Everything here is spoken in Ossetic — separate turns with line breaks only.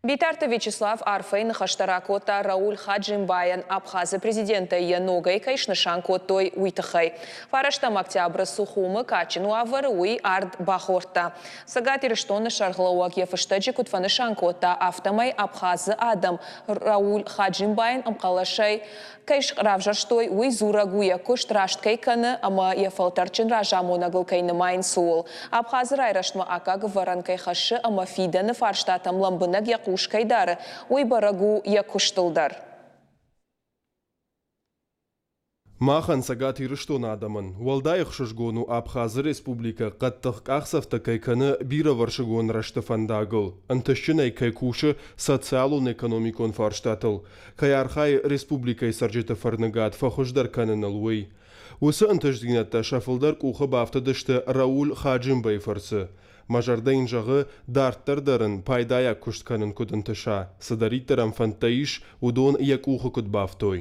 Битарты Вячеслав арфӕйы ныхӕстӕ ракодта Рауль Хаджимбайӕн, Абхазы президентӕй йӕ ногӕй кӕй снысан кодтой, уый тыххӕй. Фарӕстӕм октябры Сухумы кадджын уавӕры уый ард бахордта. Цӕгат Ирыстоны сӕргълӕууӕг йӕ фыстӕджы куыд фӕнысан кодта, афтӕмӕй Абхазы адӕм Рауль Хаджимбайӕн ӕмхъӕлӕсӕй кӕй равзӕрстой, уый дзурӕг у йӕ куыст раст кӕй кӕны ӕмӕ йӕ фӕлтӕрдджын разамонӕгыл кӕй нымайынц, ууыл. Абхазы райрӕзтмӕ аккаг ӕвӕрӕн кӕй хӕссы ӕмӕ фидӕны фарстатӕм лӕмбынӕг йӕ хъус кӕй дары, уый бӕрӕг у йӕ куыстыл дӕр.
Махӕн, Цӕгат Ирыстоны адӕмӕн, уӕлдай ӕхсызгон у Абхазы Республикӕ хъӕддых къахдзӕфтӕ кӕй кӕны бирӕвӕрсыгон рӕзты фӕндагыл, ӕнтыстджынӕй кӕй кусы социалон-экономикон фарстатыл, кӕй архайы республикӕйы цӕрджыты фӕрныгад фӕхуыздӕр кӕныныл, уый. Уыцы ӕнтыстдзинӕдтӕ сӕ фылдӕр къухы бафтыдысты Рауль Хаджимбайы фӕрцы. Мӕ зӕрдӕ йын зӕгъы, дарддӕр дӕр ын пайдайаг куыст кӕнын куыд ӕнтыса, цыдӕриддӕр ӕм фӕндтӕ ис, уыдон йӕ къухы куыд бафтой.